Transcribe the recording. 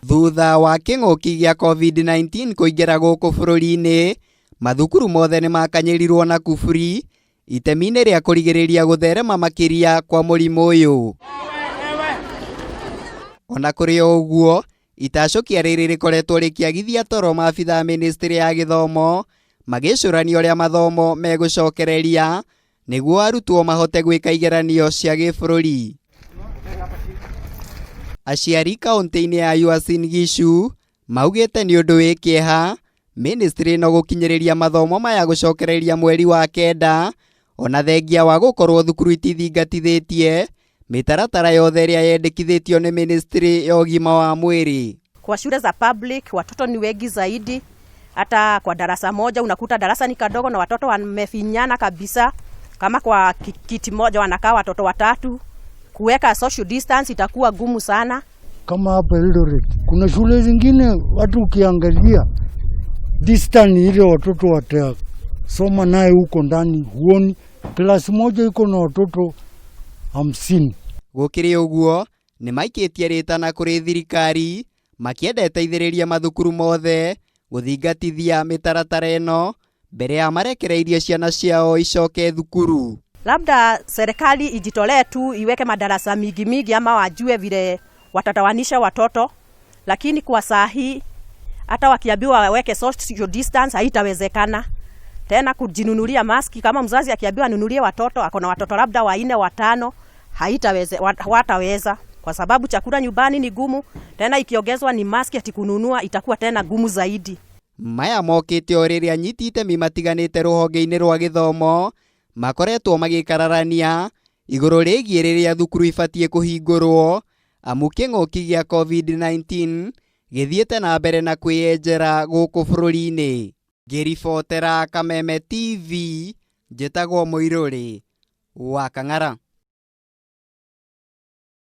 Thutha wa kĩng'ũki gĩa COVID-19 kũingĩra gũkũ bũrũri-inĩ, mathukuru mothe nĩmakanyĩrirwo na kuburi itemi-inĩ rĩa kũrigĩrĩria gũtherema makĩria kwa mũrimũ ũyũ. Ona kũrĩ o ũguo, itacũkia rĩrĩ rĩkoretwo rĩkĩagithia toro maabithaa a mĩnĩstrĩ ya gĩthomo magĩcũrania ũrĩa mathomo megũcokereria nĩguo arutwo mahote gwĩka igeranio cia gĩbũrũri. Aciari kaũntĩ-inĩ ya Uasin Gishu maugĩte nĩ ũndũ wĩ kĩeha mĩnĩstrĩ ĩno gũkinyĩrĩria mathomo maya gũcokereria mweri wa kenda ona thengia wa gũkorwo thukuru itithingatithĩtie mĩtaratara yothe ĩrĩa yendekithĩtio nĩ mĩnĩstrĩ ya ũgima wa mwĩrĩ. Kwa shule za public watoto ni wengi zaidi, hata kwa darasa moja unakuta darasa ni kadogo na watoto wamefinyana kabisa. Kama kwa kiti moja wanakaa watoto watatu, kuweka social distance itakuwa gumu sana. Kama hapa Eldoret kuna shule zingine watu ukiangalia distance ile watoto watasoma naye huko ndani, huoni klasi moja iko na watoto 50. Gũkĩrĩ ũguo nĩ maikĩtie rĩtana kũrĩ thirikari makĩenda ĩteithĩrĩrie mathukuru mothe gũthingatithia mĩtaratara ĩno mbere ya marekereirie ciana ciao icoke thukuru. Labda serikali ijitolee tu iweke madarasa mingi mingi, ama wajue vile watatawanisha watoto, lakini kwa saa hii hata wakiambiwa waweke social distance haitawezekana tena. Kujinunulia maski, kama mzazi akiambiwa anunulie watoto, ako na watoto labda wanne watano, haitaweze, wataweza kwa sababu chakula nyumbani ni gumu, tena ikiongezwa ni maski ati kununua itakuwa tena gumu zaidi. Maya mokĩte o rĩrĩa anyiti itemi matiganĩte rũhonge-inĩ rwa gĩthomo makoretwo magĩkararania igũrũ rĩgiĩ rĩrĩa thukuru ibatiĩ kũhingũrwo amu kĩng'ũki gĩa COVID-19 gĩthiĩte na mbere na kwĩyenjera gũkũ bũrũri-inĩ. Ngĩribotera Kameme TV, njĩtagwo Mũirũrĩ wa Kang'ara.